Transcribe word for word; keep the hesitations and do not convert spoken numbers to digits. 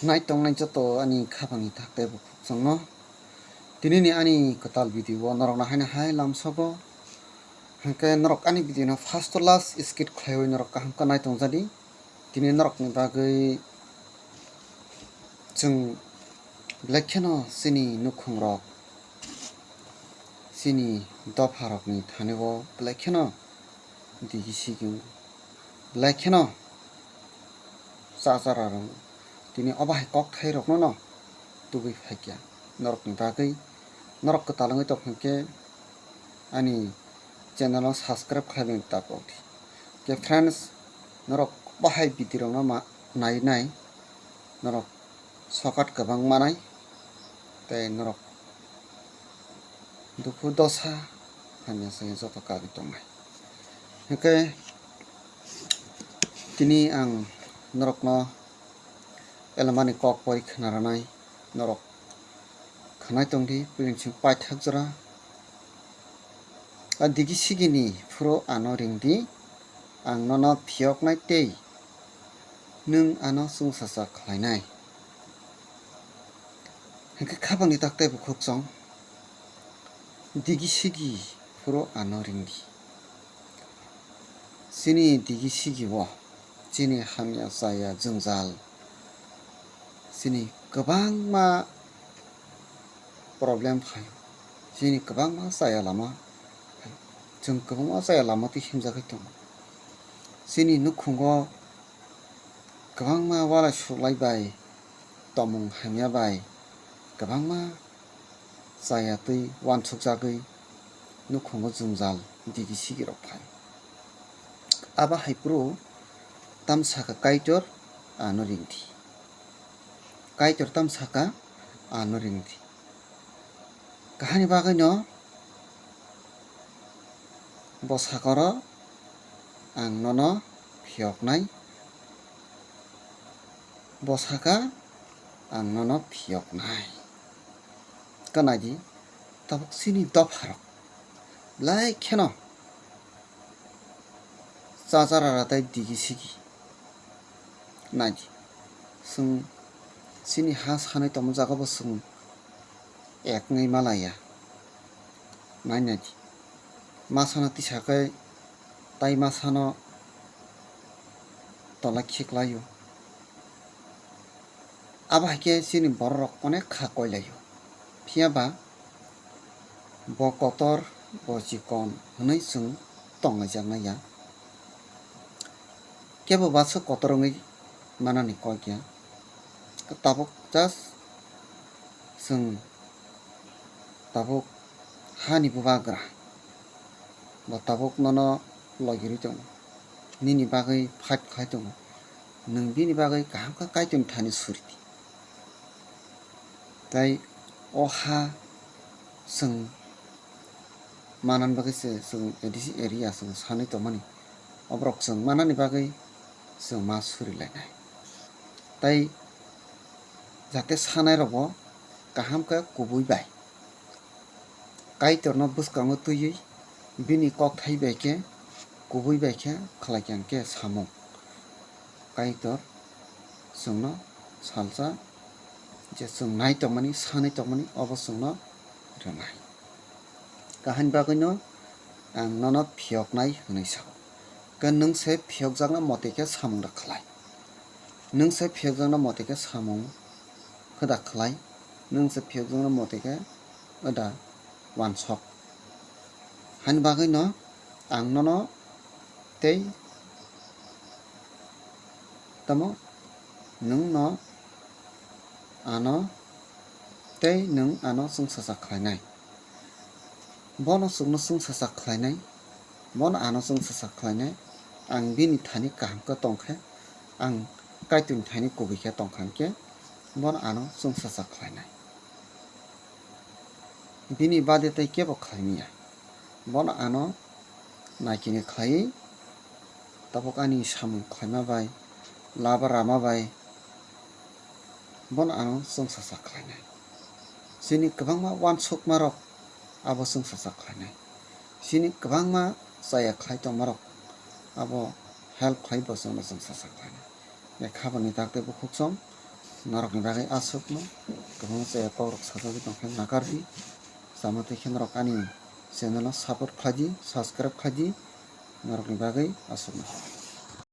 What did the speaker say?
Nai tongnai joto ani khapangni thak tei bukhuk chwngno. Tinini ani kwtal video o norokno haino hai lamsogo. Hwnkhe norok ani video no first to last skip khlaiwi norok kaham khe nai tongjadi. Tini norokni bagwi chwng belai kheno chini nukhungrok, chini dopharokni thani o belai kheno digi sigi wng. Belai kheno chachara rwng. Tini obo hai kokthairokno no tubui phaikha norokni bagwi. Norok kwtal wngwi tongkha khe ani channel no subscribe khlaiwi tapok di. Khe friends, norok bahai video rokno ma nai nai norok sokat kwbang manai tei norok dukhu dosa hamya se joto kagwi tongnai. Hwnkhe tini ang norokno elmani kok pori khna rwnai, norok khwnai tongdi, puiling sing paithak jora. A digi sigini phuru ano ringdi, ang nono phiyoknai tei nwng ano chwngsacha khlainai. Hwnkhe khapangni tak tei bukhuk chwng, digi sigi phuru ano ringdi. Chini digi sigi o chini hamya chaya jwngjal, chini kwbangma problem phaio, chini kwbangma chaya lama phaio, chwng kwbangma chaya lama twi himjagwi tongo. Chini nukhungo kwbangma walai suklai bai, tongmung hamya bai, kwbangma chaya twi uansukjagwi nukhungo jwngjal digi sigirok phai. Abo hai phuru tamsakha Kaitor ano ringdi. Kaitor tamsakha ano ringdi. Kahani bagwino bo sakoro ang nono phiyoknai. Bo saka ang nono phiyoknai. Khe naidi, tabuk chini dopharok belai kheno chachara tei digi sigi. Naidi, chwng chini ha sanwi tongma jaga bo chwng ek wngwi malaya. Nai naidi, masano tisa khe tai masano tola khiklaio. Abo hai khe chini bororok onek kha koilaio. Phiya ba bo kotor, bo chikon hwnwi chwng tonglaijak nai ya. Kebo baso kotor wngwi manani kok ya. Tabuk just chwng tabuk hani bubagra. Bo tabuk nono logirwi tongo. Nini bagwi fight khlai tongo. Nwng bini bagwi kaham khe Kaitorni thani suri di. Tei o ha chwng manani bagwi se chwng A D C area chwng sanwi tongmani. Oborok chwng manani bagwi chwng ma suri lainai. Tei jate sanairokbo kaham khe kubui bai Kaitorno bwskango twiwi bini kokthai bai khe, kubui bai khe khlai khe hwnkhe samung. Kaitor chwngno salsa je chwng nai tongmani, sanwi tongmani obo chwngno rwnai. Kahani bagwino ang nono phiyoknai hwnwi sao. Khe nwng se phiyokjakna mote khe samung da khlai. Nwng se phiyokjakna mote khe samung khe da khlai. Nwng se phiyokjakna mote khe da uansok. Hani bagwino ang nono tei tamo nwng no ano tei nwng ano chwngsacha khlainai. Bono chwngno chwngsacha khlainai, bono ano chwngsacha khlainai. Ang bini thani kaham khe tong khe, ang Kaitorni thani kubui khe tong kha hwnkhe, bono ano chwngsacha khlainai. Bini bade tei kebo khlai manya. Bono ano naikini khlaiwi tabuk ani samung khlaima bai, laba rama bai, bono ano chwngsacha khlainai. Chini kwbangma uansukmarok abo chwngsacha khlainai. Chini kwbangma chaya khlai tongmarok abo help khlai bo chwngno chwngsacha khlainai. Lekha boni tak tei bukhuk chwng Norokni bagwi aswkno kwbangma chaya kokrok sajagwi tongkhe nakardi. Chama twi khe norok ani channel no support khlaidi, subscribe khlaidi. Norokni bagwi aswkno.